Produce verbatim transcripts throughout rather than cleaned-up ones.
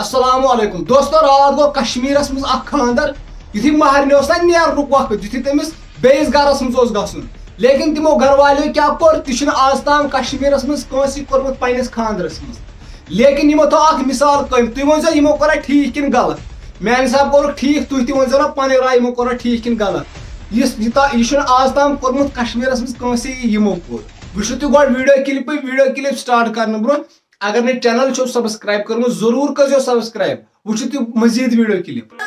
السلام علیکم دوستو، راتھ گوٚو کشمیرس منٛز اکھ خانٛدر۔ یُتھُے مہرنہِ اوس نا نیرنُک وقت، یُتھُے تٔمِس بیٚیِس گرس منٛز اوس گژھُن، لیکن تِمو گرٕ والیو کیٛاہ کوٚر، تہِ چھُنہٕ آز تام کشمیرس منٛز کٲنٛسہِ کوٚرمُت پننِس خانٛدرس منٛز۔ لیکن یِمو تھٲو اکھ مثال قٲیِم، تُہۍ ؤنۍزیو یِمو کوٚرا ٹھیٖک کِنہٕ غلط؟ میانہِ حساب کوٚرُکھ ٹھیٖک، تُہۍ تہِ ؤنۍزیو نا پنٕنۍ راے، یِمو کوٚرا ٹھیٖک کِنہٕ غلط؟ یُس یہِ تا-، یہِ چھُنہٕ آز تام کوٚرمُت کشمیرس منٛز کٲنٛسہِ، یہِ یِمو کوٚر۔ وٕچھِو تُہۍ گۄڈٕ video clip، video clip start کرنہٕ برونٛہہ اگر نہٕ channel چھو subscribe کٔرمٕژ، ضروٗر کٔرزیو subscribe۔ وٕچھِو تُہۍ مزید video clip۔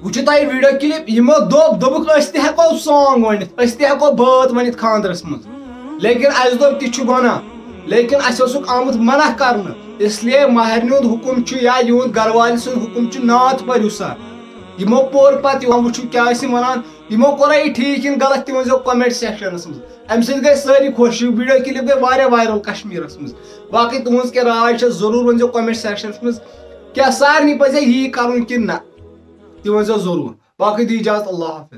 وٕچھِو تۄہہِ video clip، یِمو دوٚپ، دوٚپُکھ، أسۍ تہِ ہٮ۪کو song ؤنِتھ، أسۍ تہِ ہٮ۪کو بٲتھ ؤنِتھ خانٛدرس منٛز، لیکن اَسہِ دوٚپ، تہِ چھُ گۄناہ۔ لیکن اَسہِ اوسُکھ آمُت منع کرنہٕ، اس لیے مہرنہِ ہُنٛد حُکُم چھُ یا یِہُنٛد گرٕ والہِ سُنٛد حُکُم چھُ، نعت پٔرِو سا۔ یِمو پوٚر پتہٕ، یِوان وٕچھِو کیٛاہ ٲسۍ یِم ونان، یِمو کوٚرا یہِ ٹھیٖک کِنہٕ غلط، تہِ ؤنۍزیو comment sectionس منٛز۔ اَمہِ سۭتۍ گٔے سٲری خۄش، یہِ video clip گٔے واریاہ viral کشمیرس منٛز۔ باقٕے تُہٕنٛز کیٛاہ راے چھےٚ، ضروٗر ؤنۍزیو comment sectionس منٛز۔ کیٛاہ سارنٕے پزِ یی کرُن کِنہٕ نہ، تہِ ؤنۍزیو ضروٗر۔ باقٕے دِیِو اجازت، اللہ حافظ۔